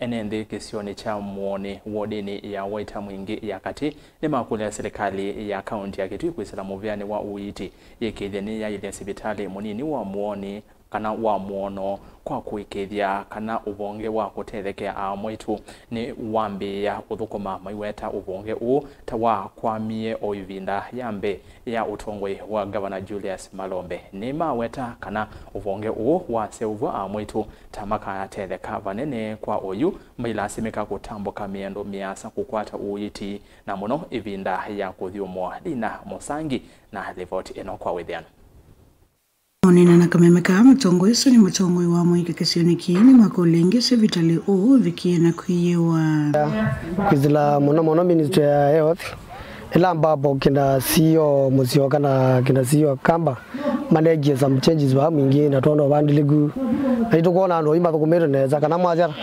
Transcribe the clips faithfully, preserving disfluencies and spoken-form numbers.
Ene nthĩ kĩsionĩ kya Mũonĩ wodinĩ ya Waita Mwingĩ ya katĩ nĩmakũlya silikalĩ ya kaunti ya Kitui kwĩsĩla mũvĩanĩ wa ũiiti yĩkĩĩthye nĩyaĩlya sivitalĩ mũnini wa Mũonĩ kana wa Mũono kwa kũĩkĩĩthya kana ũvonge wa kũtethekea aamwaitũ nĩwambĩĩa ũthũkũma, maiweta ũvonge ũũ ta wakwamie o ĩvinda ya mbee ya ũtongoi wa Ngavana Julius Malombe. Nĩmaweta kana ũvonge ũũ waseũvw'a aamwaitũ ta makatetheka vanene kwa oyu mailasimĩka kũtambũka mĩendo mĩasa kũkwata ũiiti, na mũno ĩvinda ya kũthyũmũa. Lina Mũsangi na livoti ĩno kwa wĩthĩano. Maũneena na kameme kaa, mũtongoi ũsu nĩ mũtongoi wa mũika kĩsionĩ kĩĩ nĩmakũlya ĩngĩ sivitalĩ ũũ ũvikie na kwĩyĩwa. Kwĩsĩla mũno mũno Ministry ya Health, ĩla ambapo kĩna C E O Mũsyoka na kĩna C E O Kamba maneekie some changes vaa Mwingĩ, na twona ũvandĩlĩku, na nĩtũkwona andũ aingĩ mathũkũmĩte nesa, kana mwasyata.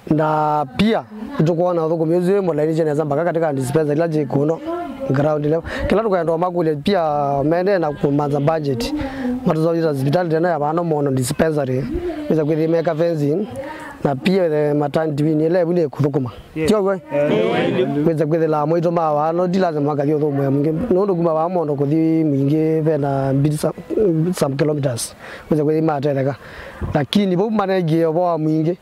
Na pia nĩtũkwona ũthũkũmi ũsu wĩ mũlainisye nesa mpaka katika dispensary ila syĩ kũno ground level. Kĩla tũkwenda o makũlye pia, mende na kũmanza budget, matũsovisa sivitalĩ tena ya vano Mũono dispensary, wĩsa kwĩthĩ meka fencing, na pia the maternity wing ĩla ĩvu nĩ kũthũkũma. Tio we? Wĩsa kwĩthĩla mwaitũ ma vano ti lazima makathi ũthũmũe Mwingĩ, nũndũ kuma vaa Mũono kũthi Mwingĩ vena mbili some, some kilometers, wĩsa kwĩthĩ matetheka. Lakini vau manegie ũvoo wa Mwingĩ,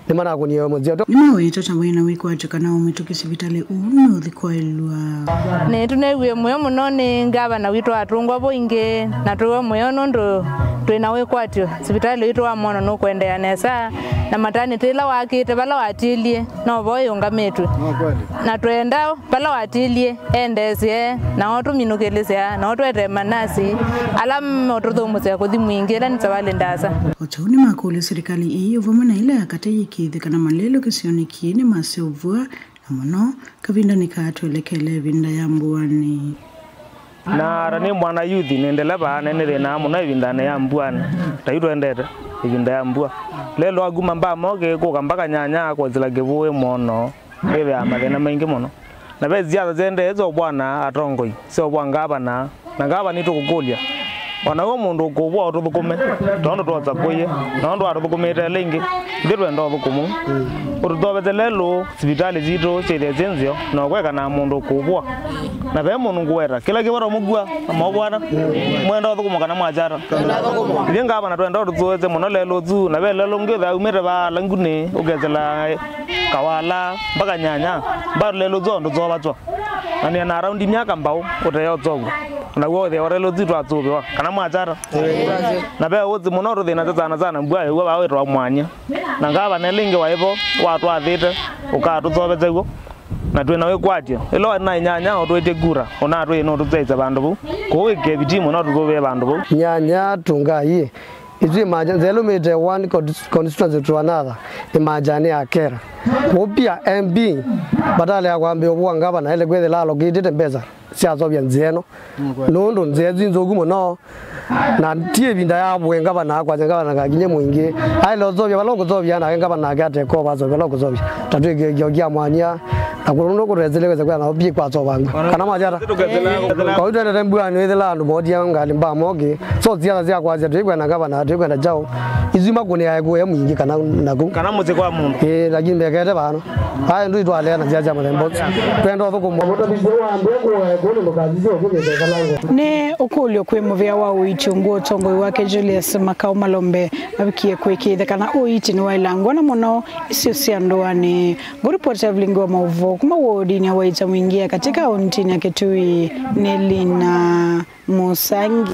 nĩmanakũnie mũseo. Nĩmawetwa ta maĩ na wĩkwatyo kana o mĩtũkĩ sivitalĩ ũũ nũũthi kwaĩlw'a. Nĩtũneewie mũyo mũno nĩ ngavana witũ atũngwa vo ĩngĩ, na twĩwe mũyo nũndũ twĩ na wĩkwatyo sivitalĩ witũ wa Mũono nũkũendeea nesa, na matanĩtĩ ĩla wakĩte vala watilie no vo ĩũngamĩtw'e. Na twenda vala watilie endeesye, nao tũminũkĩlĩsya, nao twete manasi ala matũthũmũsya kũthi Mwingĩ, ĩla nĩ savalĩ ndaasa. O ta ũu nĩmakũlya silikalĩ ĩĩ, o vamwe na ĩla ya katĩ yĩkĩĩthye kana malelũ kĩsionĩ kĩĩ nĩmaseũvw'a, na mũno kavindanĩ kaa twelekele ĩvinda ya mbuanĩ. Na ata nĩ mwana youth, nĩ ndeleva, na nĩthĩnaa mũno ĩvindanĩ ya mbuanĩ, ta yu twendete ĩvinda ya mbua. Lelũ akuma Mbamoke kũka mpaka Nyanya kwĩsĩla Kĩvũĩ Mũono, wĩthĩaa mathĩna maingĩ mũno. Na ve siasa syaendee syaũvwa na atongoi, syaũvwa ngavana, na ngavana nĩtũkũkũlya. O na w'o mũndũ ũkũvwa ũtũthũkũme, tondũ twosakũie, na ũndũ watũthũkũmĩte ĩla ĩngĩ, ithyĩ twenda ũthũkũmũ. Ũtũthovete lelũ, sivitalĩ sitũ syĩthĩe syĩ nzeo, na ũkweka na mũndũ ũkũvwa. Na ve mũndũ ngũweta, kĩla kĩvata mũkua, na maũvwana, mwenda ũthũkũmũ kana mwakyata. Ithyĩ ngavana twenda ũtũthuĩsye mũno lelũ ũsu, na ve lelũ ũngĩ ũthea umĩte vaa Langunĩ, ũkesĩla Kawala, mpaka Nyanya, mbaa lelũ ũsu ndũthovatw'a. Na nĩ na araundi myaka mbaũ ũteyotsovw'a. Na w'o ũthĩa ũrelo tsi twasũvĩwa, kana mwakyata. Na ve ũsĩ mũno tũthĩnasya sana sana mbua ĩw'a vaa wĩtawa mwanya. Na ngavana ĩla ĩngĩ waĩ vo, watwathĩte, ũkatũsovesya w'o. Na twĩ na wĩkwatyo. Ĩla waĩ na inyanya, ũtwĩtye kura, ũnatwĩe nũtũsyaĩsya vandũ vau. Kũu wĩkĩe vitii mũno tũsũvĩe vandũ vau. Nyanya tũngai. Ĩsu ĩmaja nzĩa ĩlũmĩte one con-, constituency to another, ĩmaja nĩ ya Kera. Kũu pia M P, badala ya kwambĩa ũvũa ngavana, ele kwĩthĩla allocated mbesa sya kũseũvya nzĩa ĩno. Nũndũ nzĩa ĩsu nĩ nzũku mũno, na ti ĩvinda ya vũe ngavana, kwasya ngavana akakinye Mwingĩ. Aĩle ũseũvya vala ũkũseũvya, nake ngavana nake atekova aseũvya vala ũkũseũvya. Ta twĩkĩo kĩa mwanya, na kũndũ kũtesĩle kwĩsa kwĩa nao pi kwasovangwa. Kana mwasyata? Kwa hiyo twendete mbuanĩ, wĩthĩla andũ mootia ngalĩ Mbamoke. So siasa sya kwasya twĩkwenda ngavana, twĩkwenda kyaũ, isu makũnĩae kũya Mwingĩ kana naku. Kana mũsyĩ kwa mũndũ. Ĩĩ, lakini mbekete vano. Aĩ ndũ itwalea na siasa sya mũthemba ũsu. Twenda ũthũkũmũ. Nĩ ũkũlyo kwĩ mũvĩa wa ũiiti ungu ũtongoi wake Julius Makau Malombe mavikie kũĩkĩĩthya kana ũiiti nĩwaĩlangwa na mũno isio sya ndũanĩ. Ngũripoti ya vilingi wa maũvoo kuma wodinĩ ya Waita Mwingĩ ya katĩ kaũntinĩ ya Kitui nĩ Lina Mũsangi.